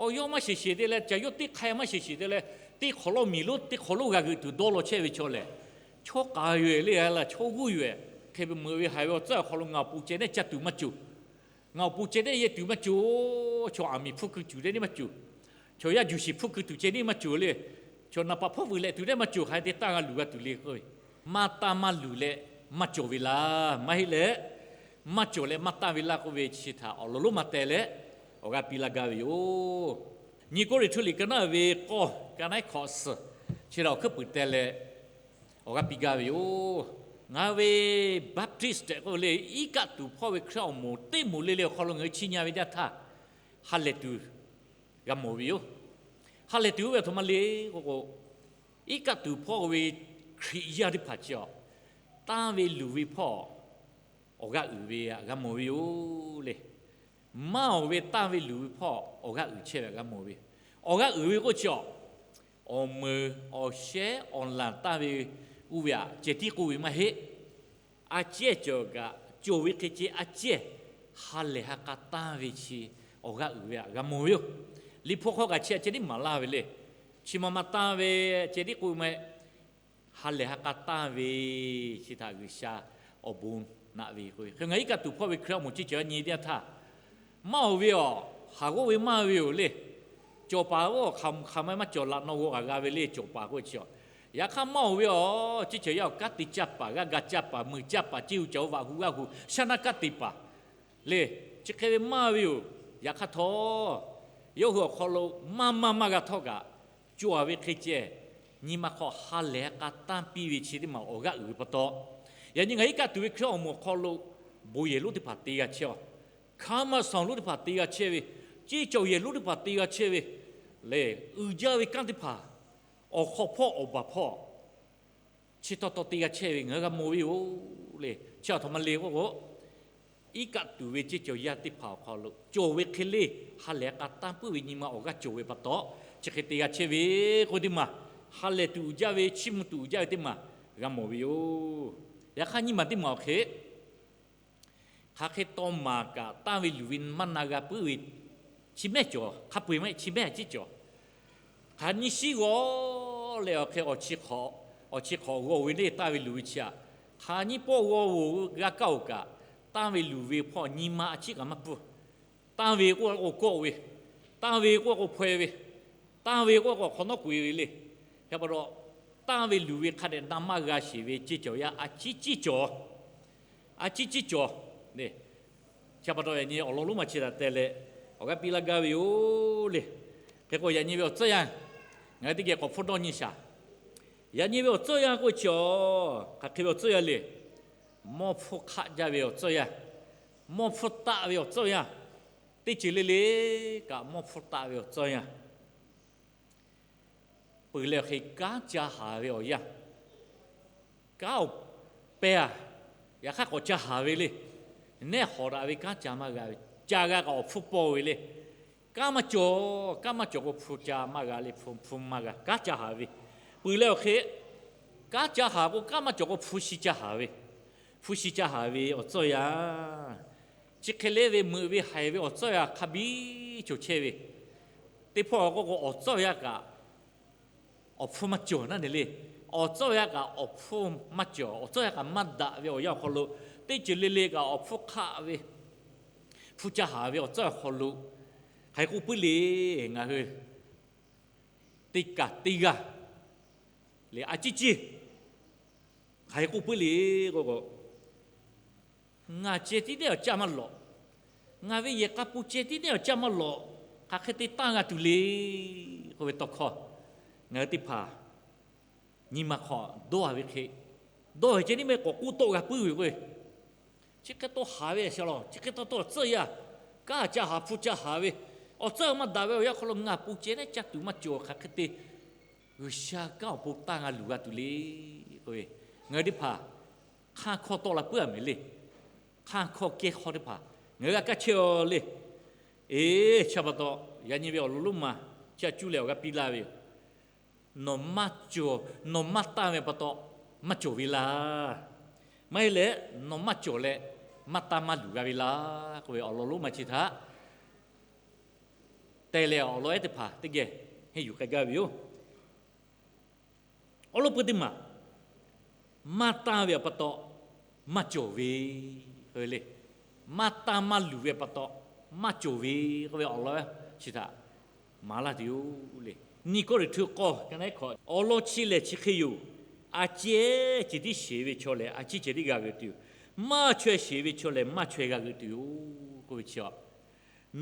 Chaw yawˇ maˇ sheˍ sheˍ te leh, caˬ yawˇ teˇ hk'aˇ maˇ sheˍ sheˍ te leh, teˇ hk'awꞈ lawˇ miˬ lonˉ teˇ hk'awꞈ lonˉ g'a g'euꞈ tuˬ dawˇ law chehˇ ve chaw lehˬ, chaw k'aˍ yoˬ le, a laˬ chaw g'uˇ yoˬ. Hk'e ve meuꞈ ve haiˬ ve awˬ tcuhˉ awˬ hk'aw lo ngaˬ awˬ pon ceh neˉ ca tuˬ maˇ cawˬ. Ngaˬ awˬ pon ceh neˉ yehˇ tuˬ maˇ cawˬ. Chaw aˬ miˍ hpfuhˇ keu tuˬ ceh neˉ maˇ cawˬ. Chaw yaˇ juˬ shiˍ hpfuhˇ keu tuˬ ceh neˉ maˇ cawˬ le. Chaw naˍ paˍ hpawˇ vuiˬ lehꞈ tuˬ neˉ maˇ cawˬ. Hk'aˬ hk'e te tanˇ g'a luˬ g'a tuˬ le k'oˆ ve, maˇ tanˇ maˇ luˬ leh maˇ cawˬ ve laˇ. Maˇ heˆ leh, maˇ cawˬ leh maˇ tanˇ ve laˇ k'oˆ ve chi htaꞈ awˬ lawn lonˉ ma teh leh awˬ g'aˇ piˇ laˇ gaˇ ve yoˬ. Nyi Kawˇrenˍhtuˆ liꞈ ka naˉ ve k'awˇ, ka naˉ hkawꞈ suhˍ, chi htaꞈ awˬ hkuiˉ puiˍ teh leh awˬ g'aˇ piˇ gaˇ ve yoˬ. Ngaˬ hui ve Baptist tehꞈ k'oˆ ve le, iˉ kaˆ tuˍ hpawˇ ve Hkriꞈ awˬ moˍ teˇ moˍ le le awˬ hk'aw lo ngaˬ hui chiˇ nyi ve teˇ yanˇ htaˇ, ha lehˬ tuˬ g'a mawˬ ve yoˬ. Ha lehˬ tuˬ oˇ ve aˬ htoꞈ ma le k'o k'o, iˉ kaˆ tuˍ hpawˇ ve Hkriꞈ yaˇ teˇ hpaˍ chi awˬ, tanˇ ve luˬ ve hpawˇ awˬ g'aˇ uiˍ ve htaꞈ g'a mawˬ ve yoˬ le. Maˇ oˬ ve tanˇ ve luˬ ve hpawˇ awˬ g'aˇ uiˍ chehˇ ve htaꞈ g'a mawˬ ve. Awˬ g'aˇ uiˍ ve k'oˆ chi awˬ, awˬ meunˍ awˬ shehˉ awˬ lanˍ tanˇ ve, oˇ ve htaꞈ ceh tiˉ k'oˆ ve maˇ heˆ. A ciˉ cawˬ kaꞈ, cawˬ ve hk'e ceh a ciˉ ha lehˬ ha k'a tanˇ ve chi awˬ g'aˇ uiˍ ve htaꞈ g'a mawˬ ve yoˬ. Liꞈ hpu hk'aw kaꞈ chi a ceh tiˉ maˍ laˇ ve le. Chi ma ma tanˇ ve ceh tiˉ k'oˆ ve maˇ heˆ. Ha lehˬ ha k'a tanˇ ve chi htaꞈ G'uiˬsha awˬ bon naꞈ ve k'o, hk'e ngaˬ iˉ kaˆ tuˍ hpawˇ ve Hkriꞈ awˬ moˍ ceˇ cawˬ yaˇ nyi teˇ yanˇ htaˇ, maˇ oˬ ve awˬ, haˍ g'awˇ ve maˇ ve yoˬ le. Cawˬ paˍ oˇ hk'aˬ hk'aˬ ma maˇ cawˬ laꞈ naw g'aw kaꞈ g'a ve le cawˬ paˍ k'oˆ chi awˬ. Yaꞈ hk'aˇ maˇ oˬ ve awˬ, ceˇ cawˬ yaˇ awˬ kanˉ te caˇ paˍ, g'aˇ ga caˇ paˍ, meuꞈ caˇ paˍ, ceˇ hu caˬ hu vaꞈ hu g'aˇ hu shaˉ naˆ kanˉ te paˍ le. Chi hk'e ve maˇ ve yoˬ. Yaꞈ hk'aˇ htawˇ, yawˇ hui awˬ hk'aw lo maˇ maˇ maˇ g'a htawˇ kaꞈ, cawˬ ve hk'e ceh, nyi ma hk'aw ha lehˬ ha k'a tanˇ piˇ ve chi teˇ maˬ awˬ g'aˇ uiˍ ve pa taw, yaꞈ nyi ngaˬ iˉ kaˆ tuˍ ve Hkriꞈ awˬ moˍ awˬ hk'aw lo bon yehˬ lonˉ teˇ hpaˍ te g'a chehˇ a. Hkaˇ maˇ sanˍ lonˉ teˇ hpaˍ te g'a chehˇ ve, ceˇ cawˬ yehˬ lonˉ teˇ hpaˍ te g'a chehˇ ve le, uiˍ jaˇ ve kanˉ teˇ hpaˍ awˬ hk'aw hpawˇ awˬ baˬ hpawˇ chi taw taw te g'a chehˇ ve ngaˬ hui g'a mawˬ ve yoˬ le. Chi aˬ htoꞈ ma le k'oˆ k'o, iˉ kaˆ tuˍ ve ceˇ cawˬ yaˇ teˇ hpaˍ awˬ hk'aw lo cawˬ ve hk'e le, ha lehˬ ha k'a tanˇ puiˉ ve nyi ma awˬ g'aˇ cawˬ ve pa taw, chi hk'e te g'a chehˇ ve k'oˆ teˇ maˬ, ha lehˬ tuˬ uiˍ jaˇ ve, chiˇ mvuh tuˬ uiˍ jaˇ ve teˇ maˬ g'a mawˬ ve yoˬ. Yaꞈ hk'aˇ nyiˇ maˬ teˇ maˬ awˬ hk'e hk'aˬ hk'e taw maˍ kaꞈ tanˇ ve luˬ ve maˇ na g'a puiˉ ve, chi mehˆ cawˬ hk'a peu-eˬ maˇ heˆ, chi mehˆ a ciˉ cawˬ. Hk'aˬ nyiˇ shiˉ g'aw leh awˬ hk'e awˬ chi hk'awꞈ, awˬ chi hk'awꞈ g'aw ve le tanˇ ve luˬ ve chi aꞈ, hk'aˬ nyiˇ pawˆ g'aw oˬ g'a kaˇ oˬ kaꞈ, tanˇ ve luˬ ve hpawˇ nyi ma a ciˉ kaꞈ maˇ pfuhˇ. Tanˇ ve k'oˆ k'o kawˆ ve, tanˇ ve k'oˆ k'o hpaw-e ve, tanˇ ve k'oˆ k'o hk'awꞈ nawˉ k'oꞈ-e ve le. Hk'e pa taw, tanˇ ve luˬ ve hk'a dehꞈ na maˇ g'a sheˍ ve ceˇ cawˬ yaˇ a ciˉ ciˉ cawˬ. A ciˉ ciˉ cawˬ le. Chi pa taw yaꞈ nyi awˬ lawn lonˉ ma chi htaꞈ teh leh awˬ g'aˇ piˇ laˇ gaˇ ve yoˬ le. Hk'e k'o yaꞈ nyi ve awˬ tcuhˇ yaˇ, ngaˬ hui teˇ geh k'awꞈ hpfuhˇ dawˇ nyi shaˍ. Yaꞈ nyi ve awˬ tcuhˇ yaˇ k'oˆ chi awˬ, hk'aˬ hk'e ve awˬ tcuhˇ yaˇ le. Mawˇ hpfuhˇ hk'aˆ jaˇ ve awˬ tcuhˇ yaˇ, mawˇ hpfuhˇ taˆ ve awˬ tcuhˇ yaˇ, teˇ ceuˬ le le kaꞈ mawˇ hpfuhˇ taˆ ve awˬ tcuhˇ yaˇ. Peuˬ leh awˬ hk'e kanˉ ca haˍ ve awˬ yanˇ, kanˉ awˬ pehˇ a, yaꞈ hk'aˇ k'awꞈ ca haˍ ve le. Nehˆ hawˍ daꞈ ve kanˉ ca maˇ g'a ve, ca g'a kaꞈ awˬ hpfuhˇ pawˇ ve le. Kanˉ maˇ cawˬ, kanˉ maˇ cawˬ k'o hpu ca maˇ g'a le, hpu maˇ g'a, kanˉ ca haˍ ve. Peuˬ leh awˬ hk'e kanˉ ca haˍ k'o kanˉ maˇ cawˬ k'o hpu shi ca haˍ ve, hpu shi ca haˍ ve awˬ tcuhˇ yaˇ. Chi hk'e le ve meuꞈ ve haiˬ ve awˬ tcuhˇ yaˇ hk'a biˇ cawˬ chehˇ ve, teˇ hpawˇ k'oˆ k'o awˬ tcuhˇ yaˇ kaꞈ awˬ hpfuhˇ maˇ cawˬ naˉ ne le. Awˬ tcuhˇ yaˇ kaꞈ awˬ hpfuhˇ maˇ cawˬ, awˬ tcuhˇ yaˇ kaꞈ maˇ daꞈ ve awˬ yanˇ awˬ hk'aw lo, teˇ ceuˬ le le kaꞈ awˬ hpfuhˇ hk'aˆ ve, hpu ca haˍ ve awˬ tcuhˇ awˬ hk'aw lo, hk'aˬ hk'e k'oˆ puiˉ le. Ngaˬ hui teˇ kaˬ teˇ g'aˇ le a ciˉ ciˉ hk'aˬ hk'e k'oˆ puiˉ le k'o, ngaˬ ceh tiˉ neˉ awˬ caˇ maˇ lawꞈ, ngaˬ ve yehˬ k'a pun ceh tiˉ neˉ awˬ caˇ maˇ lawꞈ, hk'aˬ hk'e te tanˇ g'a tuˬ le k'oˆ ve tawˇ hkawˇ, ngaˬ hui teˇ hpaˍ nyi ma hk'aw dawˇ a ve hk'e, dawˇ ve ceh tiˉ maˇ k'awꞈ k'oˆ tawˆ g'a puiˉ ve k'o, chi hk'e tawˇ haˍ ve a sha law, chi hk'e tawˇ tawˇ awˬ tcuhˇ yaˇ, kanˉ ca haˍ hpu ca haˍ ve, awˬ tcuhˇ maˇ daꞈ ve awˬ yanˇ hk'aw lo ngaˬ pon ceh neˉ caˇ tuˬ maˇ cawˬ, hk'aˬ hk'e te G'uiˬsha kanˉ awˬ pon tanˇ g'a luˬ g'a tuˬ le k'oˆ ve, ngaˬ hui teˇ hpaˍ hk'aˇ hkawˇ tawˆ la puiˉ a mehˍ le. Hk'aˇ hkawˇ kehˇ hk'awˇ teˇ hpaˍ ngaˬ hui g'a kaˇ chehˇ a le. Eˬ, chi pa taw yaꞈ nyi ve awˬ lawn lonˉ ma chi a cuˇ leh awˬ g'aˇ piˇ laˇ ve yoˬ. Nawˬ maˇ cawˬ, nawˬ maˇ tanˇ ve pa taw maˇ cawˬ ve laˇ. Maˇ heˆ leh, nawˬ maˇ cawˬ leh maˇ tanˇ maˇ luˬ g'a ve laˇ k'oˆ ve awˬ lawn lonˉ ma chi htaꞈ te leh awˬ lawn ehˉ teˇ hpaˍ teˇ geh henˇ yuˬ k'ai gaˇ ve yoˬ. Awˬ lawn pui teˇ maˬ, maˇ tanˇ ve awˬ pa taw maˇ cawˬ ve k'oˆ ve le. Maˇ tanˇ maˇ luˬ ve pa taw maˇ cawˬ ve k'oˆ ve awˬ lawn chi htaꞈ maˍ laˇ tuˬ yoˬ le. Nyi Kawˇrenˍhtuˆ k'awˇ ka na hkawꞈ awˬ lawn chi lehˬ chi hk'e yoˬ. A ciˉ ceh tiˉ sheˍ ve chaw lehˬ, a ciˉ ceh tiˉ g'a g'euꞈ tuˬ yoˬ. Maˇ chaweh sheˍ ve chaw lehˬ, maˇ chaweh g'a g'euꞈ tuˬ yoˬ k'oˆ ve chi a,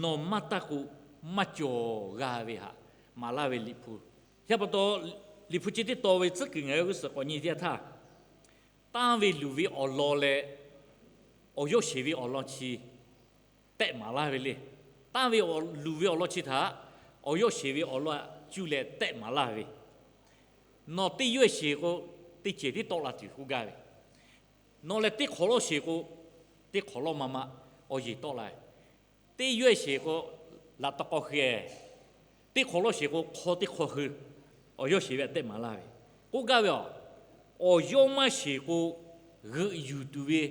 nawˬ maˇ tanˇ k'o, maˇ cawˬ g'a ve htaꞈ maˍ laˇ ve Liꞈ hpu. Chi pa taw, Liꞈ hpu chi teˇ tawn ve tcuhˉ kuiˬ ngaˬ hui g'uˇ suhˍ k'awꞈ nyi teˇ yanˇ htaˇ, tanˇ ve luˬ ve awˬ lawn leh awˬ yawˇ sheˍ ve awˬ lawn chi tehˆ maˍ laˇ ve le. Tanˇ ve luˬ ve awˬ lawn chi htaꞈ awˬ yawˇ sheˍ ve awˬ lawn cuˇ leh tehˆ maˍ laˇ ve. Nawˬ teˇ yawˇ sheˍ k'o, teˇ cehˬ tiˉ tawˆ la tuˬ k'oˆ gaˇ ve. Nawˬ lehˬ teˇ hk'awꞈ lawˇ sheˍ k'o, teˇ hk'awꞈ lawˇ ma ma awˬ yeˬ tawˆ la ve. Teˇ yawˇ sheˍ k'o, laꞈ taw k'aw hui, teˇ hk'awꞈ lawˇ sheˍ k'o, hk'aw teˇ hk'aw hui, awˬ yawˇ sheˍ ve htaꞈ tehˆ maˍ laˇ ve. K'oˆ gaˇ ve a, awˬ yawˇ maˇ sheˍ k'o, g'euꞈ yuˬ tuˬ ve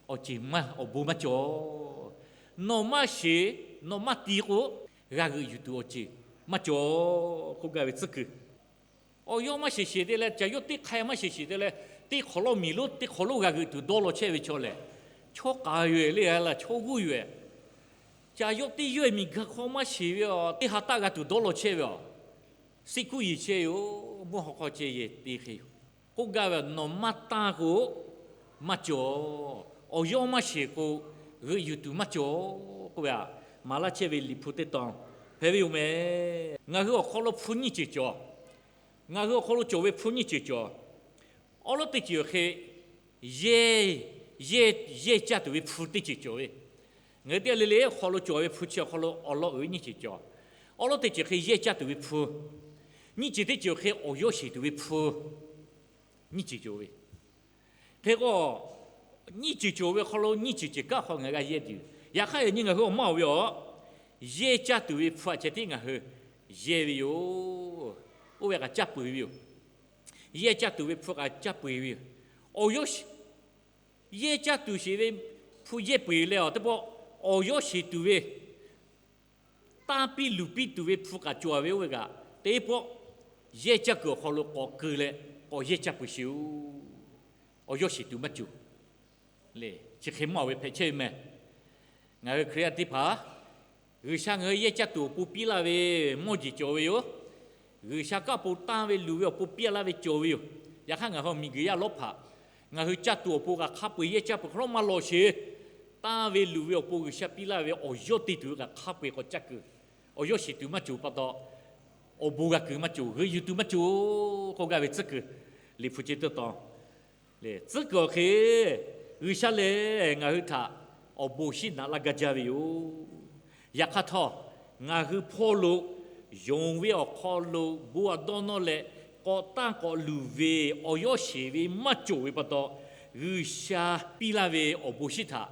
awˬ ceuˬ maˇ, awˬ bon maˇ cawˬ. Nawˬ maˇ sheˍ, nawˬ maˇ ti k'o, g'a g'euꞈ yuˬ tuˬ awˬ ceuˬ maˇ cawˬ k'oˆ gaˇ ve tcuhˉ kuiˬ. Awˬ yawˇ maˇ sheˍ sheˍ te leh, caˬ yawˇ teˇ hk'ai maˇ sheˍ sheˍ te leh, teˇ hk'awꞈ lawˇ miˬ lonˉ teˇ hk'awꞈ lonˉ g'a g'euꞈ tuˬ dawˇ law chehˇ ve chaw lehˬ, chaw k'aˍ yoˬ le, a laˬ chaw g'uˇ yoˬ. Caˬ yawˇ teˇ yawˇ miˬ gaˬ hk'aw maˇ sheˍ ve a, teˇ ha taˆ g'a tuˬ dawˇ law chehˇ ve a, siˉ hkuˆ yeˬ chehˇ yoˬ, mvuhˇ haw hk'aw ceh yehˬ te hk'e yoˬ. K'oˆ gaˇ ve a, nawˬ maˇ tanˇ k'o, maˇ cawˬ. Awˬ yawˇ maˇ sheˍ k'o, g'euꞈ yuˬ tuˬ maˇ cawˬ k'oˆ ve a, maˍ laˇ chehˇ ve Liꞈ hpu teˇ tawn hpehꞈ ve yoˬ meh. Ngaˬ hui awˬ hk'aw lo hpu nyiˇ ceuˬ cawˬ. Ngaˬ hui awˬ hk'aw lo cawˬ ve hpu nyiˇ ceuˬ cawˬ. Awˉ lawˉ teˇ ceuˬ hk'e, yehˇ, yehˇ, yehˇ caˇ tuˬ ve hpu teˇ ceuˬ cawˬ ve. Ngaˬ hui teˇ g'aˇ le le awˬ hk'aw lo cawˬ ve hpu chi awˬ hk'aw lo awˬ lawn uiˍ ve nyiˇ ceuˬ cawˬ. Awˉ lawˉ teˇ ceuˬ hk'e yehˇ caˇ tuˬ ve hpu, nyiˇ ceuˬ teˇ ceuˬ hk'e awˬ yawˇ sheˍ tuˬ ve hpu, nyiˇ ceuˬ cawˬ ve. Hk'e k'o, nyiˇ ceuˬ cawˬ ve awˬ hk'aw lo nyiˇ ceuˬ ceuˬ kaˉ hk'aw ngaˬ g'a yehˇ tuˬ yoˬ. Yaꞈ hk'aˇ yaꞈ nyi ngaˬ hui awˬ maˇ awˬ ve a, yehˇ caˇ tuˬ ve hpu a ceh tiˉ ngaˬ hui yehˇ ve yoˬ. Oˇ ve kaꞈ caˇ peu eˬ ve yoˬ. Yehˇ caˇ tuˬ ve hpu kaꞈ caˇ peu eˬ ve yoˬ. Awˬ yawˇ, yehˇ caˇ tuˬ sheˍ ve hpu yehˇ peu eˬ leh a, teˇ pawˆ awˬ yawˇ sheˍ tuˬ ve tanˇ piˇ luˬ piˇ tuˬ ve hpu kaꞈ cawˬ ve oˇ ve kaꞈ, teˇ pawˆ yehˇ caˇ kuiˬ awˬ hk'aw lo k'awꞈ keu leh k'awꞈ yehˇ caˇ peu eˬ sheˍ oˬ. Awˬ yawˇ sheˍ tuˬ maˇ cawˬ le. Chi hk'e maˇ awˬ ve hpehꞈ chehˇ ve meh. Ngaˬ hui Hkriꞈ yaˇ teˇ hpaˍ, G'uiˬsha ngaˬ hui yehˇ caˇ tuˬ awˬ pon piˇ laˇ ve mawˇ jeˬ cawˬ ve yoˬ. G'uiˬsha kanˉ po tanˇ ve luˬ ve awˬ pon piˇ laˇ ve cawˬ ve yoˬ. Yaꞈ hk'aˇ ngaˬ hui miˬguiˬ yaˇ lawˉ hpaꞈ, ngaˬ hui caˇ tuˬ awˬ pon kaꞈ hk'a peu eˬ yehˇ caˇ peu eˬ hk'aw lo maˇ lawꞈ sheˍ. Tanˇ ve luˬ ve awˬ pon G'uiˬsha piˇ laˇ ve awˬ yawˇ te tuˬ ve kaꞈ hk'a peu eˬ k'awꞈ caˇ kuiˬ, awˬ yawˇ sheˍ tuˬ maˇ cawˬ pa taw, awˬ bon g'a kuiˬ maˇ cawˬ, g'euꞈ yuˬ tuˬ maˇ cawˬ k'oˆ gaˇ ve tcuhˉ kuiˬ, Liꞈ hpu chi teˇ tawn le. Tcuhˉ kuiˬ awˬ hk'e, G'uiˬsha lehˬ ngaˬ hui htaꞈ awˬ bon shinˉ naꞈ laˇ gaˇ jaˇ ve yoˬ. Yaꞈ hk'aˇ htawˇ, ngaˬ hui hpawˇ lo yonˍ ve awˬ hk'aw lo bon a dawˇ nawˇ leh k'awꞈ tanˇ k'awꞈ luˬ ve awˬ yawˇ sheˍ ve maˇ cawˬ ve pa taw, G'uiˬsha piˇ laˇ ve awˬ bon shinˉ htaꞈ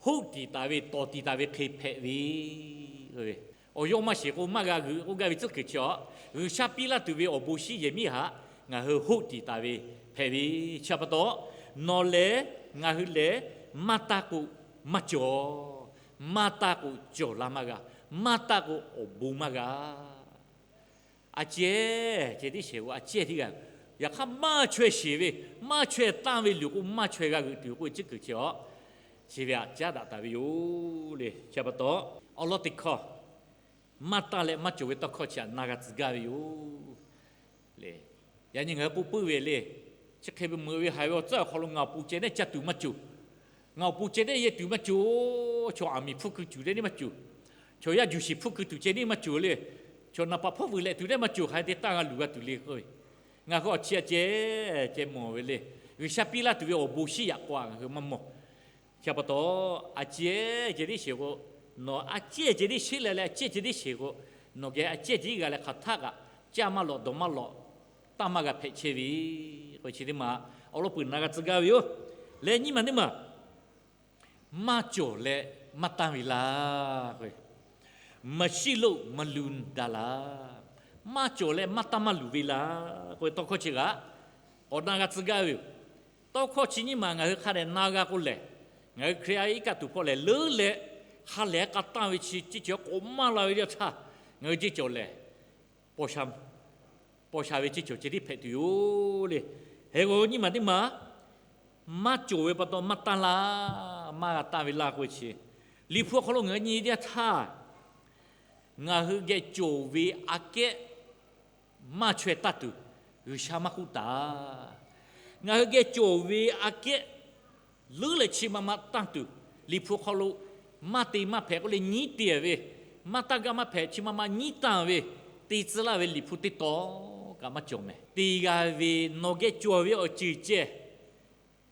hoˆ tiˍ taˍ ve, tawˍ tiˍ taˍ ve hk'e hpehꞈ ve. Awˬ yawˇ maˇ sheˍ k'o maˇ g'a g'euꞈ k'oˆ gaˇ ve tcuhˉ kuiˬ chi a, G'uiˬsha piˇ laˇ tuˬ ve awˬ bon shinˉ yehˬ miˉ htaꞈ ngaˬ hui hoˆ tiˍ taˍ ve hpehꞈ ve. Chi pa taw, nawˬ lehˬ ngaˬ hui lehˬ maˇ tanˇ k'o maˇ cawˬ. Maˇ tanˇ k'o cawˬ la maˇ g'a. Maˇ tanˇ k'o awˬ bon maˇ g'a. A ciˉ ceh tiˉ sheˍ k'o a ciˉ tiˉ g'a. Yaꞈ hk'aˇ maˇ chaweh sheˍ ve, maˇ chaweh tanˇ ve luˬ k'o maˇ chaweh g'a g'euꞈ tuˬ k'oˆ ve tcuhˉ kuiˬ chi a, chi ve htaꞈ caˉ daꞈ taˍ ve yoˬ le. Chi pa taw, awˬ lawn teˇ hkawˇ, maˇ tanˇ leh maˇ cawˬ ve tawˇ hkawˇ chi htaꞈ na g'a tcuh gaˇ ve yoˬ le. Yaꞈ nyi ngaˬ hui k'oˆ puiˉ ve le, chi hk'e ve meuꞈ ve haiˬ ve awˬ tcuhˉ awˬ hk'aw lo ngaˬ awˬ pon ceh neˉ caˇ tuˬ maˇ cawˬ. Ngaˬ awˬ pon ceh neˉ yehˇ tuˬ maˇ cawˬ. Chaw aˬ miˍ hpfuhˇ keu tuˬ teˇ neˇ maˇ cawˬ. Chaw yaˇ juˬ shiˍ hpfuhˇ keu tuˬ ceh neˇ maˇ cawˬ le. Chaw naˍ paˍ hpawˇ vuiˬ lehꞈ tuˬ teˇ maˇ cawˬ. Hk'aˬ hk'e te tanˇ g'a luˬ g'a tuˬ le k'oˆ ve, ngaˬ hui awˬ chi a ceh ceh mawˬ ve le. G'uiˬsha piˇ laˇ tuˬ ve awˬ bon shinˉ yaꞈ k'aw ngaˬ hui maˇ mawˬ. Chi pa taw, a ciˉ ceh tiˉ sheˍ k'o, nawˬ a ciˉ ceh tiˉ sheˍ leh leh a ciˉ ceh tiˉ sheˍ k'o, nawˬ geh a ciˉ ceh tiˉ g'a leh hk'aˬ htaˆ kaꞈ caˇ maˇ lawꞈ dawˬ maˇ lawꞈ, tanˇ maˇ g'a hpehꞈ chehˇ ve k'o, chi teˇ maˬ awˬ lawn peuˬ na g'a tcuh gaˇ ve yoˬ. Leh nyiˇ maˬ teˇ maˬ, maˇ cawˬ leh maˇ tanˇ ve laˇ k'o, မရှိလို့ မလူတာလား, maˇ cawˬ leh maˇ tanˇ maˇ luˬ ve laˇ k'oˆ ve tawˇ hkawˇ chi kaꞈ k'awꞈ na g'a tcuh gaˇ ve yoˬ. Tawˇ hkawˇ chi nyiˇ maˬ ngaˬ hui hk'a dehꞈ na g'a k'o lehˬ, ngaˬ hui Hkriꞈ yaˇ iˉ kaˆ tuˬ hpawˇ lehˬ leuˉ leh hk'a lehˬ k'a tanˇ ve chi teˇ ceuˬ k'awꞈ maˇ la ve teˇ yanˇ htaˇ, Ngaˬ hui ceˇ cawˬ lehˬ, paw sha ve ceˇ cawˬ ceh tiˉ hpehꞈ tuˬ yoˬ le. Hk'e k'o nyiˇ maˬ teˇ maˬ maˇ cawˬ ve pa taw maˇ tanˇ laˇ, maˇ g'a tanˇ ve laˇ k'oˆ ve chi, Liꞈ hpu awˬ hk'aw lo ngaˬ hui nyi teˇ yanˇ htaˇ, ngaˬ hui geh cawˬ ve aꞈ kehˉ maˇ chaweh taˇ tuˬ G'uiˬsha maˇ k'oˆ taˍ. Ngaˬ hui geh cawˬ ve aꞈ kehˉ leuˉ leh chi ma ma tanˇ tuˬ, Liꞈ hpu hk'aw lo maˇ te maˇ hpehꞈ k'oˆ leh nyiˉ te ve, maˇ tanˇ gaˇ maˇ hpehꞈ chi ma ma nyiˉ tanˇ ve, te tcuh laˇ ve Liꞈ hpu teˇ tawn kaꞈ maˇ cawˬ mehˍ. Te g'a ve nawˬ geh cawˬ ve awˬ ceuˬ ceh,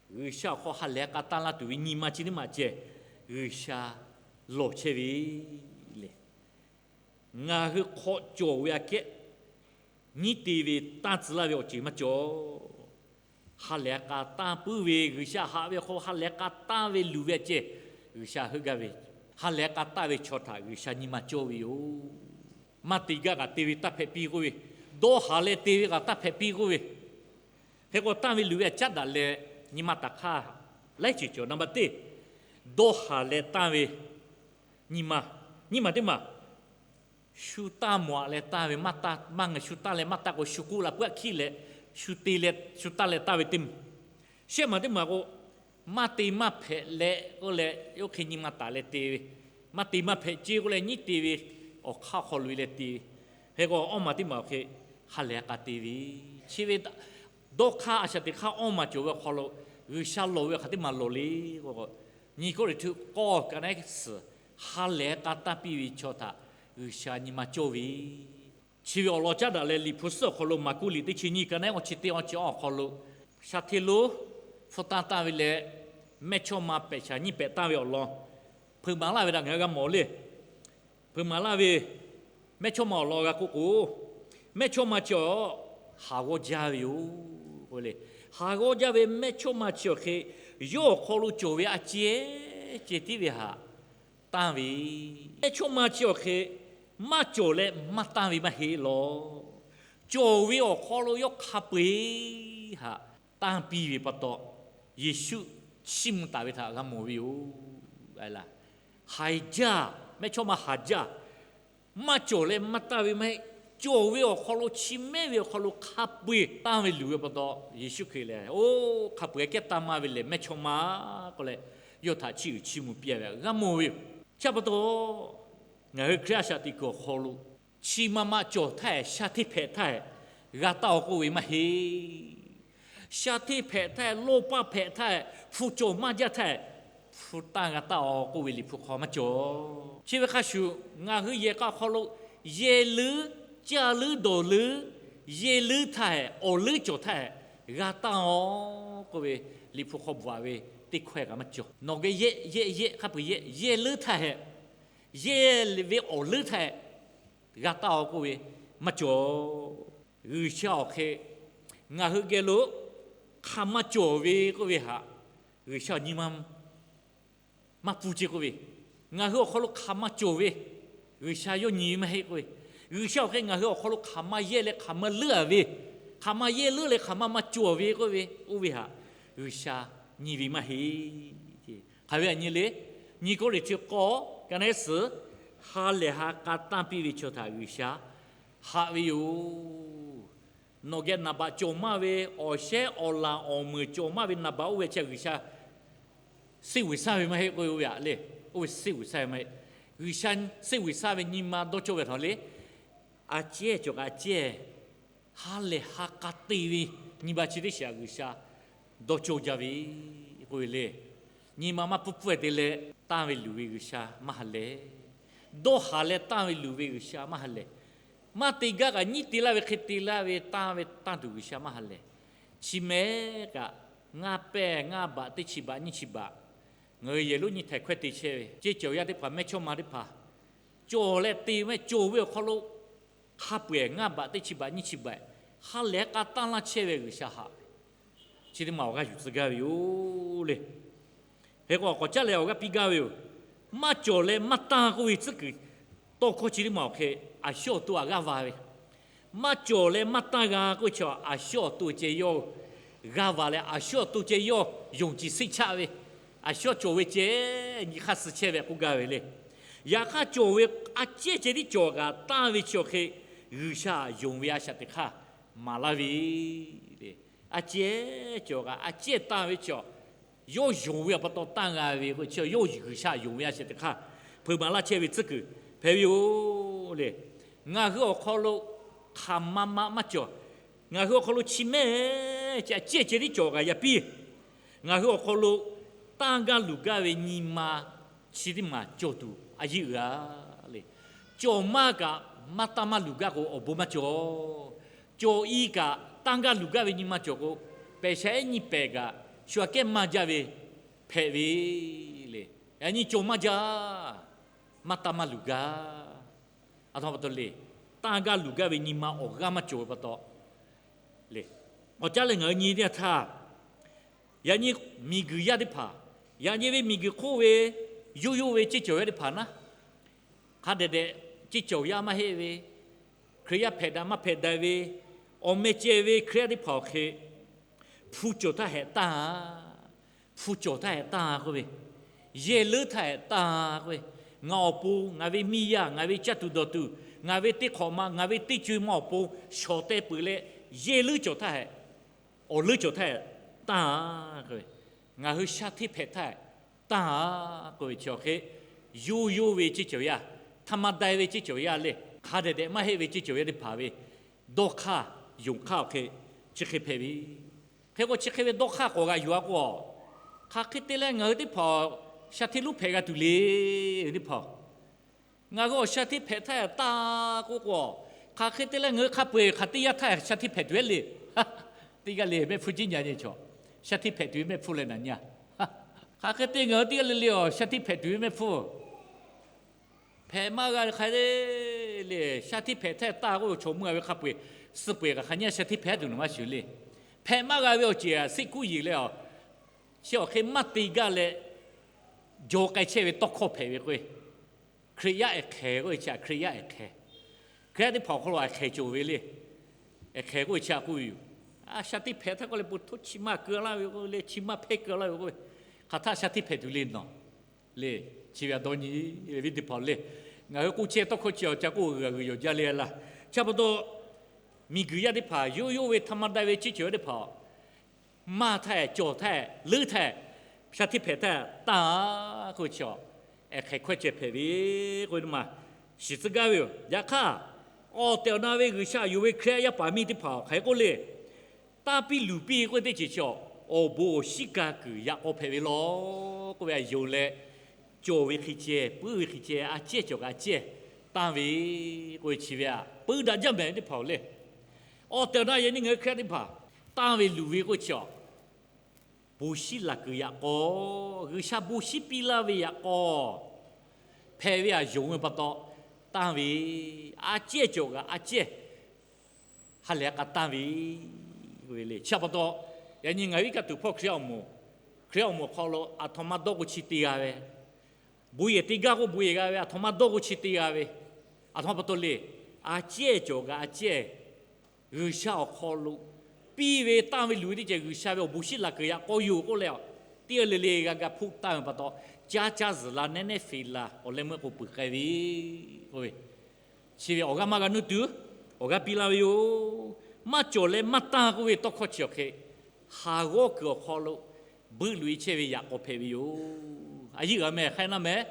G'uiˬsha awˬ hk'aw ha lehˬ k'a tanˇ laˇ tuˬ ve nyi ma chi teˇ maˬ ceh, G'uiˬsha lawˬ chehˇ ve le. Ngaˬ hui hk'aw cawˬ ve aꞈ kehˉ nyiˉ te ve tanˇ tcuh laˇ ve awˬ ceuˬ maˇ cawˬ. Ha lehˬ k'a tanˇ puiˉ ve, G'uiˬsha haꞈ ve awˬ hk'aw ha lehˬ k'a tanˇ ve luˬ ve aꞈ ceh, G'uiˬsha heuˆ gaˇ ve, ha lehˬ k'a tanˇ ve chaw htaꞈ G'uiˬsha nyi ma cawˇ ve yoˬ. Maˇ te gaˇ kaꞈ te ve taˇ hpehꞈ piˇ k'oˆ ve, dawˇ haˍ leh te ve kaꞈ taˇ hpehꞈ piˇ k'oˆ ve, hk'e k'o tanˇ ve luˬ ve aꞈ caˉ daꞈ leh nyi ma taˍ hk'aˇ laiˉ ceuˬ cawˬ. Naˍ baˬ teˇ, dawˇ haˍ leh tanˇ ve nyi ma, nyiˇ maˬ teˇ maˬ shu tanˇ mawˬ aꞈ leh tanˇ ve, maˇ tanˇ, maˇ ngaˬ shu tanˇ leh maˇ tanˇ k'o shu k'oˆ la puiˉ aꞈ hkiˉ leh, shu te leh shu tanˇ leh tanˇ ve teˇ maˬ. Shehˆ maˬ teˇ maˬ k'o, maˇ te maˇ hpehꞈ leh k'oˆ leh oˇ hk'e nyi ma taˍ leh te ve, maˇ te maˇ hpehꞈ ce k'oˆ leh nyiˉ te ve, awˬ hk'aˇ hk'aw loꞈ e leh te ve. Hk'e k'o awˇ maˬ teˇ maˬ awˬ hk'e ha lehˬ k'a te ve, chi ve dawˇ hk'aˇ a shaꞈ teꞈ hk'aˇ awˇ maˬ cawˬ ve awˬ hk'aw lo G'uiˬsha lawˬ ve awˬ hk'aˬ teˇ maˬ lawˬ le k'o, nyi Kawˇrenˍhtuˆ k'awˇ ka naˉ suhˍ ha lehˬ k'a tanˇ piˇ ve chaw htaꞈ G'uiˬsha nyi ma cawˇ ve, chi ve awˬ lawn caˉ daꞈ leh Liꞈ hpu suhˉ awˬ hk'aw lo Maˍkuˆ liꞈ teˇ chi nyiˇ ka naˉ awˇ chi teˇ awˇ chi awˇ awˬ hk'aw lo, sha hteˇ lonˉ hpfuhˇ tanˇ tanˇ ve leh, mehˇchawˇma pehꞈ shaˍ nyiˇ pehꞈ tanˇ ve awˬ lawn hpeuꞈ maˍ laˇ ve htaꞈ ngaˬ hui g'a mawˬ le. Hpeuꞈ maˍ laˇ ve, mehˇchawˇma awˬ lawn g'a k'oˆ k'o, mehˇchawˇma chi awˬ haˍ g'awˇ jaˇ ve yoˬ k'o le. Haˍ g'awˇ jaˇ ve mehˇchawˇma chi awˬ hk'e, yawˇ awˬ hk'aw lo cawˬ ve a ciˉ ceh tiˉ ve htaꞈ tanˇ ve, mehˇchawˇma chi awˬ hk'e maˇ cawˬ leh maˇ tanˇ ve maˇ heˆ lawˬ. Cawˬ ve awˬ hk'aw lo yawˇ hk'a peu-eˬ htaꞈ tanˇ piˇ ve pa taw, Yeˍsuˆ chiˇ mvuh taˍ ve htaꞈ g'a mawˬ ve yoˬ. Haˍ jaˇ, mehˇchawˇma haˍ jaˇ. Maˇ cawˬ leh maˇ tanˇ ve maˇ heˆ. Cawˬ ve awˬ hk'aw lo chi mehˉ ve awˬ hk'aw lo hk'a peu-eˬ tanˇ ve luˬ ve pa taw, Yeˍsuˆ Hkriꞈ lehˬ, oˇ hk'a peu-eˬ aꞈ kehˉ tanˇ maˇ ve lehˬ mehˇchawˇma k'oˆ leh, yawˇ htaꞈ chiˇ uiˍ chiˇ mvuh piˇ ve g'a mawˬ ve yoˬ. Chi pa taw, ngaˬ hui Hkriꞈ yaˇ a shaꞈ teꞈ kuiˬ awˬ hk'aw lo chi ma ma cawˬ htaˇ, sha hteˇ hpehꞈ htaˇ, g'a tanˇ-aw k'oˆ ve maˇ heˆ. Sha hteˇ hpehꞈ htaˇ, lawˇ paˇ hpehꞈ htaˇ, hpu cawˬ maˇ jaˇ htaˇ, hpu tanˇ g'a tanˇ-aw k'oˆ ve Liꞈ hpu hk'aw maˇ cawˬ. Chi ve hk'a shuˍ, ngaˬ hui yehˬ k'a awˬ hk'aw lo yehˬ leuˉ, caˇ leuˉ dawˬ leuˉ, yehˬ leuˉ htaˇ hehꞈ, awˬ leuˉ cawˬ htaˇ hehꞈ, g'a tanˇ-aw k'oˆ ve Liꞈ hpu hk'aw bvuhꞈ ve teˇ hkawehˇ kaꞈ maˇ cawˬ. Nawˬ geh yehˆ yehˆ yehˆ hk'a peu-eˬ yehˆ, yehˬ leuˉ htaˇ hehꞈ, yehˬ ve awˬ leuˉ htaˇ hehꞈ, g'a tanˇ-aw k'oˆ ve maˇ cawˬ. G'uiˬsha awˬ hk'e ngaˬ hui geh lo hk'aˬ ma cawˬ ve k'oˆ ve htaꞈ G'uiˬsha awˬ nyi ma maˇ pfuhˇ ce k'oˆ ve, ngaˬ hui awˬ hk'aw lo hk'aˬ ma cawˬ ve G'uiˬsha yawˇ nyi ve maˇ heˆ k'oˆ ve, G'uiˬsha awˬ hk'e ngaˬ hui awˬ hk'aw lo hk'aˬ ma yehˇ leh hk'aˬ ma leuˉ-a ve, hk'aˬ ma yehˇ leuˉ leh hk'aˬ ma maˇ cawˬ ve k'oˆ ve, oˇ ve htaꞈ G'uiˬsha nyi ve maˇ heˆ. Hk'aˬ ve htaꞈ nyi le, nyi Kawˇrenˍhtuˆ k'awˇ ka naˉ suhˍ, ha lehˬ ha k'a tanˇ piˇ ve chaw htaꞈ G'uiˬsha haꞈ ve yoˬ. Nawˬ geh naˍ baꞈ cawˬ maˇ ve, awˬ shehˉ awˬ laˬ awˬ meunˍ cawˬ maˇ ve naˍ baꞈ oˇ ve chi G'uiˬsha seˇ vuiˬ shaˉ ve maˇ heˆ k'oˆ ve, oˇ ve htaꞈ le, oˇ ve seˇ vuiˬ shaˉ ve maˇ heˆ. G'uiˬsha seˇ vuiˬ shaˉ ve nyi ma dawˇ cawˇ ve htaꞈ le, a cehˇ cawˬ kaꞈ a cehˇ ha lehˬ ha k'a te ve nyi ma chi teˇ shiˍ htaꞈ G'uiˬsha dawˇ cawˇ jaˇ ve k'oˆ ve le. Nyi ma maˇ pfuhˇ pfuhˇ-e te leh tanˇ ve luˬ ve G'uiˬsha maˇ ha lehˬ. Dawˇ haˍ leh tanˇ ve luˬ ve G'uiˬsha maˇ ha lehˬ. Maˇ te gaˇ kaꞈ nyiˉ te laˇ ve hk'e te laˇ ve tanˇ ve tanˇ tuˬ G'uiˬsha maˇ ha lehˬ. Chi mehˉ kaꞈ ngaˇ pehˇ ngaˇ baꞈ teˇ chi baꞈ nyiˇ chi baꞈ, ngaˬ hui yehˬ lonˉ nyi htaiˍ hkawehˇ te chehˇ ve ceˇ cawˬ yaˇ teˇ hpaˍ mehˇchawˇma teˇ hpaˍ cawˬ leh te mehˉ cawˬ ve awˬ hk'aw lo hk'a peu-eˬ ngaˇ baꞈ teˇ chi baꞈ nyiˇ chi baꞈ ha lehˬ k'a tanˇ laˇ chehˇ ve G'uiˬsha haꞈ ve, chi teˇ maˬ awˬ g'aˇ yuˬ tcuh gaˇ ve yoˬ le. Hk'e k'o k'awꞈ caˉ leh awˬ g'aˇ piˇ gaˇ ve yoˬ. Maˇ cawˬ leh maˇ tanˇ k'oˆ ve tcuhˉ kuiˬ tawˇ hkawˇ chi teˇ maˬ awˬ hk'e a shu awˬ to aꞈ g'aˇ va ve, maˇ cawˬ leh maˇ tanˇ g'a k'oˆ ve chi a shu awˬ to ceh yawˇ g'aˇ va leh a shu awˬ to ceh yawˇ yonˍ ciˍ seˆ chaˆ ve, a shu cawˬ ve ceh nyi hk'aˇ suh chehˇ ve k'oˆ gaˇ ve le. Yaꞈ hk'aˇ, cawˬ ve a cehˇ ceh tiˉ cawˬ kaꞈ tanˇ ve chi awˬ hk'e, G'uiˬsha yonˍ ve a shaꞈ teꞈ hk'aˇ maˍ laˇ ve le. A cehˇ cawˬ kaꞈ a cehˇ tanˇ ve chi awˬ, yawˇ yonˍ ve awˬ pa taw tanˇ g'a ve k'o, chi yawˇ G'uiˬsha yonˍ ve a shaꞈ teꞈ hk'aˇ hpeuꞈ maˍ laˇ chehˇ ve tcuhˉ kuiˬ hpehꞈ ve yoˬ le. Ngaˬ hui awˬ hk'aw lo hk'aˬ ma ma maˇ cawˬ. Ngaˬ hui awˬ hk'aw lo chi mehˆ ceh a cehˇ ceh tiˉ cawˬ kaꞈ yaꞈ piˇ, ngaˬ hui awˬ hk'aw lo tanˇ gaˇ luˬ gaˇ ve nyi ma chi teˇ maˬ cawˬ tuˬ a yeˇ uiˍ a le. Cawˬ maˇ kaꞈ maˇ tanˇ maˇ luˬ gaˇ k'o, awˬ bon maˇ cawˬ. Cawˬ i kaꞈ tanˇ gaˇ luˬ gaˇ ve nyi ma cawˬ k'o, pehˬ sha ehˉ nyi pehˬ kaꞈ shu aꞈ kehˉ maˇ jaˇ ve hpehꞈ ve le. Yaꞈ nyi cawˬ maˇ jaˇ, maˇ tanˇ maˇ luˬ gaˇ. Aˬ htoꞈ ma pa taw le, tanˇ gaˇ luˬ gaˇ ve nyi ma awˬ g'aˇ maˇ cawˬ ve pa taw le. Awˬ caˉ leh ngaˬ hui nyi teˇ yanˇ htaˇ, yaꞈ nyi miˬguiˬ yaˇ teˇ hpaˍ, yaꞈ nyi ve miˬguiˬ hk'oˆ ve yoˇ yoˇ ve ceˇ cawˬ yaˇ teˇ hpaˍ naˉ, hk'a dehꞈ dehꞈ ceˇ cawˬ yaˇ maˇ heˆ ve, Hkriꞈ yaˇ hpehꞈ daꞈ maˇ hpehꞈ daꞈ ve, awˬ meh ceh ve Hkriꞈ yaˇ teˇ hpaˍ awˬ hk'e, hpu cawˬ htaˇ hehꞈ tanˇ a, hpu cawˬ htaˇ hehꞈ tanˇ a k'oˆ ve, yehˬ leuˉ htaˇ hehꞈ tanˇ a k'oˆ ve, ngaˬ awˬ pon, ngaˬ ve miˇ yaˇ, ngaˬ ve caˇ tuˬ dawˬ tuˬ, ngaˬ ve teˇ hk'awꞈ ma, ngaˬ ve teˇ co ma awˬ pon shawˍ teh peuˬ leh, yehˬ leuˉ cawˬ htaˇ hehꞈ, awˬ leuˉ cawˬ htaˇ hehꞈ tanˇ a k'oˆ ve, ngaˬ hui shaˉ hteˇ hpehꞈ htaˇ hehꞈ tanˇ a k'oˆ ve chi awˬ hk'e, yoˇ yoˇ ve ceˇ cawˬ yaˇ, htaꞈ ma dai ve ceˇ cawˬ yaˇ leh hk'a dehꞈ dehꞈ maˇ heˆ ve ceˇ cawˬ yaˇ teˇ hpaˍ ve dawˇ hk'aˇ, yonˍ hk'aˇ awˬ hk'e chi hk'e hpehꞈ ve. Hk'e k'o, chi hk'e ve dawˇ hk'aˇ k'awꞈ g'a yuˬ a k'o, hk'aˬ hk'e te leh ngaˬ hui teˇ hpaˍ shaˉ hteˇ lonˉ hpehꞈ g'a tuˬ le. Teˇ hpaˍ, ngaˬ hui awˬ shaˉ hteˇ hpehꞈ htaˇ tanˇ k'oˆ k'o, hk'aˬ hk'e te leh ngaˬ hui hk'a peu-eˬ hk'aˬ teˇ yanˇ htaˇ shaˉ hteˇ hpehꞈ tuˬ le. Teˇ g'aˇ le mehˆ hpfuhˇ jiˇ nyi nyi chaw, shaˉ hteˇ hpehꞈ tuˬ ve mehˆ hpfuhˇ leh naˍ nyi a. Hk'aˬ hk'e te ngaˬ hui teˇ g'aˇ le le awˬ shaˉ hteˇ hpehꞈ tuˬ ve mehˆ hpfuhˇ hpehꞈ maˇ g'a ve hk'a le. Shaˉ hteˇ hpehꞈ htaˇ tanˇ k'oˆ ve chaw meuˇ a ve hk'a peu-eˬ, suh peu-eˬ kaꞈ hk'aˬ nyi a shaˉ hteˇ hpehꞈ tuˬ nawˬ maˇ shiˍ le. Hpehꞈ maˇ g'a ve awˬ ceuˬ a seˆ kuˉ yeˬ leh a, chi awˬ hk'e maˇ te gaˇ leh, jaw k'ai chehˇ ve tawˇ hkawˇ hpehꞈ ve k'o, Hkriꞈ yaˇ ehˍ hk'ehˍ k'oˆ ve chi a Hkriꞈ yaˇ ehˍ hk'ehˍ. Hkriꞈ yaˇ teˇ hpaˍ awˬ hk'aw lo ehˍ hk'ehˍ cawˬ ve le. Ehˍ hk'ehˍ k'oˆ ve chi a k'oˆ ve yoˬ. A shaˉ hteˇ hpehꞈ htaˇ k'oˆ leh po htoˇ chi maˇ keu laˇ ve k'o le, chi maˇ hpehˇ keu laˇ ve k'o, hk'aˬ htaˇ shaˉ hteˇ hpehꞈ tuˬ le nawˬ le. Chi ve a dawˇ nyi ve teˇ hpaˍ le. Ngaˬ hui k'oˆ chehˇ tawˇ hkawˇ chi awˬ ca k'oˆ g'uiˬ g'uiˬ yawˬ jaˇ le laˇ. Chi pa taw, miˬguiˬ yaˇ teˇ hpaˍ, yoˇ yoˇ ve htaꞈ ma dai ve ceˇ cawˬ yaˇ teˇ hpaˍ, maˇ htaˇ ehˍ, cawˬ htaˇ ehˍ, leuˉ htaˇ ehˍ, shaˉ hteˇ hpehꞈ htaˇ tanˇ a k'oˆ ve chi a, ehˍ hk'ehˍ hkawehˇ ceh hpehꞈ ve k'oˆ ve teˇ maˬ shiˍ tcuh gaˇ ve yoˬ. Yaꞈ hk'aˇ, awˬ tehˬ awˬ na ve G'uiˬsha yonˍ ve Hkriꞈ yaˇ paˍ miˇ teˇ hpaˍ hk'aˬ hk'e k'oˆ le, tanˇ piˇ luˬ piˇ k'oˆ ve teˇ ceuˬ chi a, awˬ bon awˬ shinˉ ka kuiˬ yaꞈ k'aw hpehꞈ ve law k'oˆ ve a yonˍ leh, cawˬ ve hk'e ceh, puiˉ ve hk'e ceh, a cehˇ cawˬ kaꞈ a cehˇ tanˇ ve k'oˆ ve chi ve a, puiˉ daꞈ jaˇ mehˍ teˇ hpaˍ-oˬ le. Awˬ tehˬ awˬ na yaꞈ nyi ngaˬ hui Hkriꞈ yaˇ teˇ hpaˍ tanˇ ve luˬ ve k'oˆ ve chi a, bon shinˉ laˬ kuiˬ yaꞈ k'aw, G'uiˬsha bon shinˉ piˇ laˇ ve yaꞈ k'aw hpehꞈ ve a yonˍ ve pa taw tanˇ ve, a cehˇ cawˬ kaꞈ a cehˇ ha lehˬ a k'a tanˇ ve le. Chi pa taw, yaꞈ nyi ngaˬ hui iˉ kaˆ tuˬ hpawˇ Hkriꞈ yaˇ awˬ moˍ, Hkriꞈ yaˇ awˬ moˍ hk'aw lo aˬ htoꞈ ma dawˇ k'o chi te g'a ve, bon yehˬ te gaˇ k'o bon yehˬ g'a ve, aˬ htoꞈ ma dawˇ k'o chi te g'a ve, aˬ htoꞈ ma pa taw le. A cehˇ cawˬ kaꞈ a cehˇ G'uiˬsha awˬ hk'aw lo piˇ ve tanˇ ve luˬ ve teˇ ceuˬ G'uiˬsha ve awˬ bon shinˉ laˬ kuiˬ yaꞈ k'aw yoˬ k'oˆ leh, teˇ g'aˇ le le g'a ga hpoˆ tanˇ ve pa taw, caˇ caˇ zuhˬ la, nehˉ nehˉ feꞈ la, awˬ leh meuˇ k'o peuˬ k'ai ve k'oˆ ve, chi ve awˬ g'aˇ maˇ g'a nuˇ tuˬ awˬ g'aˇ piˇ laˇ ve yoˬ. Maˇ cawˬ leh maˇ tanˇ k'oˆ ve tawˇ hkawˇ chi awˬ hk'e, haˍ g'awˇ kuiˬ awˬ hk'aw lo buiˆ loꞈ e chehˇ ve yaꞈ k'aw hpehꞈ ve yoˬ. A yeˇ g'a meh hk'aˇ na meh,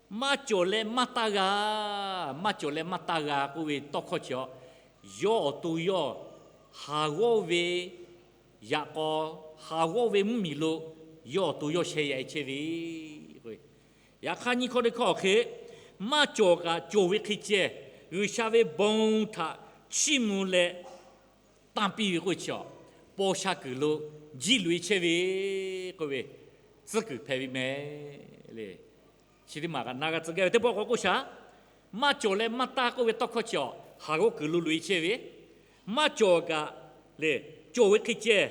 maˇ cawˬ leh maˇ taˇ g'a, maˇ cawˬ leh maˇ taˇ g'a k'oˆ ve tawˇ hkawˇ chi a, yawˇ awˬ to yawˇ haˍ g'awˇ ve yaꞈ k'aw, haˍ g'awˇ ve mvuhˇmiˬ lo yawˇ awˬ to yawˇ sheh yaꞈ e chehˇ ve k'o, yaꞈ hk'aˇ nyiˇ hkawˇ teˇ hkawˇ awˬ hk'e, maˇ cawˬ kaꞈ cawˬ ve hk'e ceh, G'uiˬsha ve bon htaꞈ chiˇ mvuh leh tanˇ piˇ ve k'oˆ ve chi a, paw sha kuiˬ lo jiˇ loꞈ e chehˇ ve k'oˆ ve tcuhˉ kuiˬ hpehꞈ ve meh le. Chi teˇ maˬ kaꞈ na g'a tcuh gaˇ ve teˇ pawˆ k'awꞈ k'oˆ shaˍ. Maˇ cawˬ leh maˇ taˇ k'oˆ ve tawˇ hkawˇ chi a, haˍ g'awˇ kuiˬ lo loꞈ e chehˇ ve, maˇ cawˬ kaꞈ le, cawˬ ve hk'e ceh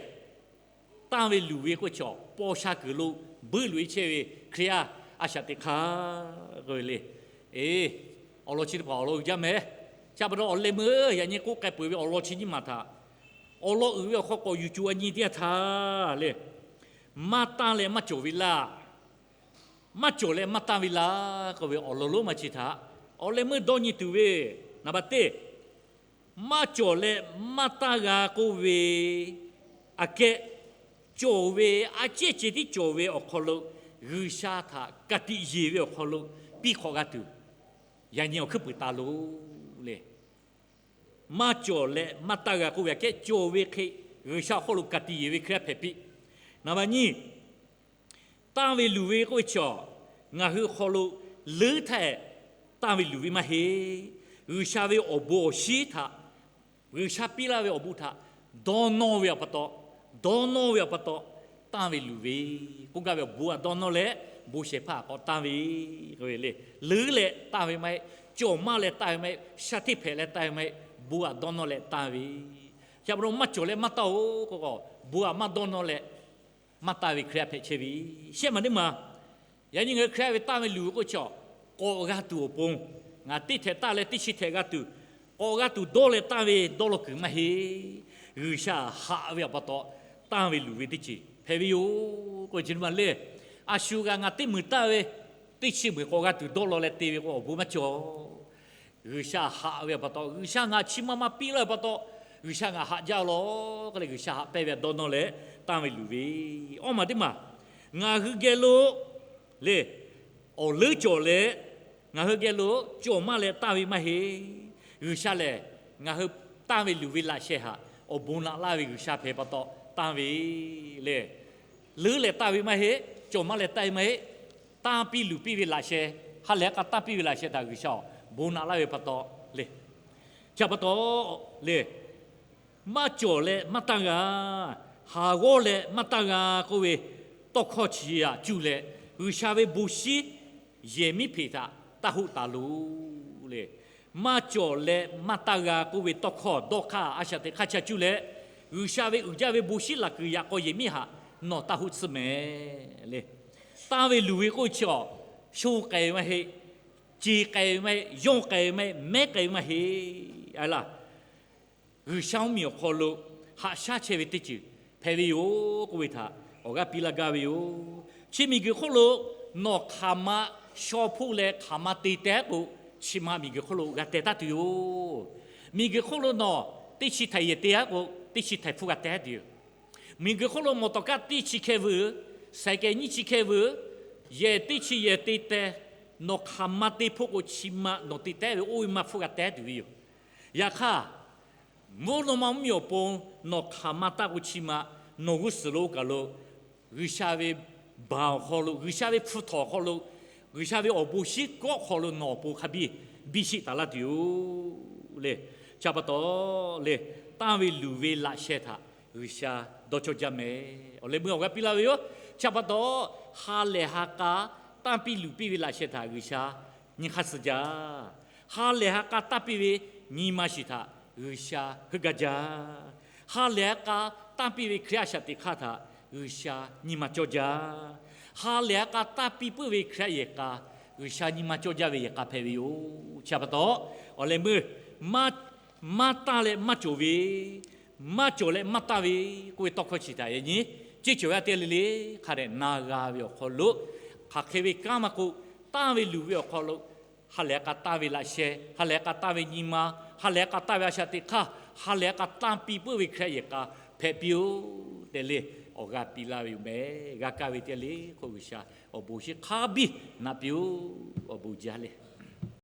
tanˇ ve luˬ ve k'oˆ ve chi a, paw sha kuiˬ lo buiˆ loꞈ e chehˇ ve Hkriꞈ yaˇ a shaꞈ teꞈ hk'aˇ k'oˆ ve le. Eˬ, awˬ lawn chi teˇ hpaˍ awˬ lawn uiˍ jaˇ mehˍ. Chi pa taw awˬ leh meuˇ yaꞈ nyi k'oˆ k'ai peuˬ ve awˬ lawn chi nyiˇ maˬ htaꞈ awˬ lawn uiˍ ve awˬ hk'aw k'awꞈ yuˬ co a nyi teˇ yanˇ htaˇ le, maˇ tanˇ leh maˇ cawˬ ve laˇ. Maˇ cawˬ leh maˇ tanˇ ve laˇ k'oˆ ve awˬ lawn lonˉ ma chi htaꞈ awˬ leh meuˇ dawˇ nyi tuˬ ve, naˍ baˬ teˇ, maˇ cawˬ leh maˇ tanˇ g'a k'oˆ ve aꞈ kehˉ, cawˬ ve a ciˉ ceh tiˉ cawˬ ve awˬ hk'aw lo G'uiˬsha htaꞈ ka tiꞈ yeˬ ve awˬ hk'aw lo piˇ hk'awꞈ g'a tuˬ, yaꞈ nyi awˬ hkuiˉ puiˍ taˍ loˬ le. Maˇ cawˬ leh maˇ tanˇ g'a k'oˆ ve aꞈ kehˉ, cawˬ ve hk'e G'uiˬsha awˬ hk'aw lo ka tiꞈ yeˬ ve Hkriꞈ yaˇ hpehꞈ piˇ. Naˍ baˬ nyiˇ, tanˇ ve luˬ ve k'oˆ ve chaw, ngaˬ hui hk'aw lo leuˉ htaˇ tanˇ ve luˬ ve maˇ heˆ. G'uiˬsha ve awˬ bon awˬ shinˉ htaꞈ, G'uiˬsha piˇ laˇ ve awˬ bon htaꞈ dawˇ nawˇ ve awˬ pa taw, dawˇ nawˇ ve awˬ pa taw tanˇ ve luˬ ve, k'oˆ gaˇ ve awˬ bon htaꞈ dawˇ nawˇ leh, bon shehˍ hpaˇ htaꞈ k'awꞈ tanˇ ve, le, leuˉ leh tanˇ ve maˇ heˆ. Cawˬ maˇ leh tanˇ ve maˇ heˆ. Sha hteˇ hpehꞈ leh tanˇ ve maˇ heˆ. Bon htaꞈ dawˇ nawˇ leh tanˇ ve. Chi pa taw maˇ cawˬ leh maˇ tanˇ-oˬ k'o, bon htaꞈ maˇ dawˇ nawˇ leh maˇ tanˇ ve Hkriꞈ yaˇ hpehꞈ chehˇ ve, shehˆ maˬ teˇ maˬ. Yaꞈ nyi ngaˬ hui Hkriꞈ yaˇ ve tanˇ ve luˬ ve k'oˆ ve chaw, k'awꞈ g'a tuˬ awˬ pon, ngaˬ teˇ htehꞈ tanˇ leh teˇ chi htehꞈ g'a tuˬ, k'awꞈ g'a tuˬ dawˇ leh tanˇ ve dawˇ law kuiˬ maˇ heˆ. G'uiˬsha haꞈ ve awˬ pa taw tanˇ ve luˬ ve teˇ ceuˬ hpehꞈ ve yoˬ k'oˆ ve chi teˇ maˬ le. A shu g'a ngaˬ teˇ meuiˍ tanˇ ve, teˇ chi meuiˍ k'awꞈ g'a tuˬ dawˇ law leh te ve k'o awˬ bon maˇ cawˬ. G'uiˬsha haꞈ ve awˬ pa taw, G'uiˬsha ngaˬ chi ma ma piˇ laˇ ve pa taw, G'uiˬsha ngaˬ haꞈ jaˇ lawˬ k'oˆ leh G'uiˬsha haꞈ pehnˇ ve htaꞈ dawˇ nawˇ leh tanˇ ve luˬ ve. Awˇ maˬ teˇ maˬ, ngaˬ hui geh lo le, awˬ leuˉ cawˬ leh ngaˬ hui geh lo cawˬ maˇ leh tanˇ ve maˇ heˆ. G'uiˬsha lehˬ, ngaˬ hui tanˇ ve luˬ ve laꞈ sheh htaꞈ awˬ bon naꞈ laˇ ve G'uiˬsha hpehꞈ pa taw tanˇ ve le. Leuˉ leh tanˇ ve maˇ heˆ. Cawˬ maˇ leh tanˇ ve maˇ heˆ. Tanˇ piˇ luˬ piˇ ve laꞈ sheh, ha lehˬ a k'a tanˇ piˇ ve laꞈ sheh htaꞈ G'uiˬsha awˬ bon naꞈ laˇ ve pa taw le. Chi pa taw le, maˇ cawˬ leh maˇ tanˇ g'a, haˍ g'awˇ leh maˇ tanˇ g'a k'oˆ ve tawˇ hkawˇ chi aꞈ cuˇ leh, G'uiˬsha ve bon shinˉ yehˬ miˉ hpeꞈ htaꞈ taˇ hoˆ taˍ loˬ le. Maˇ cawˬ leh maˇ tanˇ g'a k'oˆ ve tawˇ hkawˇ dawˇ hk'aˇ a shaꞈ teꞈ hk'aˇ chi aꞈ cuˇ leh, G'uiˬsha ve uiˍ jaˇ ve bon shinˉ laꞈ kuiˬ yaꞈ k'aw yehˬ miˉ htaꞈ nawˬ taˇ hoˆ tsuhˇ mehˍ le. Tanˇ ve luˬ ve k'oˆ ve chi awˬ, sho k'ai ve maˇ heˆ. Ceˬ k'ai ve maˇ heˆ. Yawˇ k'ai ve maˇ heˆ. Mehˉ k'ai ve maˇ heˆ. A laˇ, G'uiˬsha mvuhˇmiˬ awˬ hk'aw lo haꞈ shaˉ chehˇ ve teˇ ceuˬ hpehꞈ ve yoˬ k'oˆ ve htaꞈ awˬ g'aˇ piˇ laˇ gaˇ ve yoˬ. Chi miˬguiˬ hk'oˆ lo nawˬ hk'aˬ ma shaw hpoˆ leh hk'aˬ ma te teh k'o, chi ma miˬguiˬ hk'oˆ lo g'a teh taˉ tuˬ yoˬ. Miˬguiˬ hk'oˆ lo nawˬ teˇ chi htaiˍ yehˬ te aˉ k'o, teˇ chi htaiˍ hpfuhˇ g'a teh tuˬ yoˬ. Miˬguiˬ hk'oˆ lo mawˬ tawˍ kaˇ teˇ chi hkeh veuˬ, saiˍ kehˬ nyiˇ chi hkeh veuˬ, yehˬ teˇ chi yehˬ te teh, nawˬ hk'aˬ ma te hpoˆ k'o, chi ma nawˬ te teh ve oˇ ve ma hpfuhˇ g'a teh tuˬ ve yoˬ. Yaꞈ hk'aˇ, mvuhˇ naw ma mvuhˇmiˬ awˬ pon nawˬ hk'aˬ ma taˇ k'o, chi ma nawˬ g'uˇ suhˍ lo oˇ kaˬ lo G'uiˬsha ve baˬ awˬ hk'aw lo, G'uiˬsha ve hpu htawnˍ awˬ hk'aw lo, G'uiˬsha ve awˬ bon shinˉ kawˆ hk'aw lo nawˬ awˬ pon hk'a biˇ biˇ shiˆ taˍ laˇ tuˬ yoˬ le. Chi pa taw le, tanˇ ve luˬ ve laꞈ sheh htaꞈ G'uiˬsha dawˇ cawˇ jaˇ mehˍ. Awˬ leh meuˇ awˬ g'aˇ piˇ laˇ ve yoˬ. Chi pa taw, ha lehˬ ha k'a tanˇ piˇ luˬ piˇ ve laꞈ sheh htaꞈ G'uiˬsha nyi hk'aˇ suh jaˇ. Ha lehˬ ha k'a tanˇ piˇ ve nyi ma shiˍ htaꞈ G'uiˬsha heuˆ gaˇ jaˇ. Ha lehˬ ha k'a tanˇ piˇ ve Hkriꞈ yaˇ a shaꞈ teꞈ hk'aˇ htaꞈ G'uiˬsha nyi ma cawˇ jaˇ. Ha lehˬ ha k'a tanˇ piˇ puiˉ ve Hkriꞈ yaˇ yehˬ k'a, G'uiˬsha nyi ma cawˇ jaˇ ve yehˬ k'a hpehꞈ ve yoˬ. Chi pa taw, awˬ leh meuˇ maˇ, maˇ tanˇ leh maˇ cawˬ ve, maˇ cawˬ leh maˇ tanˇ ve k'oˆ ve tawˇ hkawˇ chi htaꞈ yaꞈ nyi ceˇ cawˬ ve aꞈ teˇ le le hk'a dehꞈ na g'a ve awˬ hk'aw lo, hk'aˬ hk'e ve kanˉ maˇ k'oˆ, tanˇ ve luˬ ve awˬ hk'aw lo, ha lehˬ ha k'a tanˇ ve laꞈ sheh, ha lehˬ ha k'a tanˇ ve nyi ma, ha lehˬ ha k'a tanˇ ve a shaꞈ teꞈ hk'aˇ, ha lehˬ ha k'a tanˇ piˇ puiˉ ve Hkriꞈ yaˇ yehˬ k'a hpehꞈ piˇ-oˬ tehꞈ le, awˬ g'aˇ piˇ laˇ ve yoˬ mehˍ. G'a kaˇ ve teˇ le hk'oˆ G'uiˬsha awˬ bon shinˉ hk'a biˇ naꞈ piˇ-oˬ. Awˬ bon jaˇ le.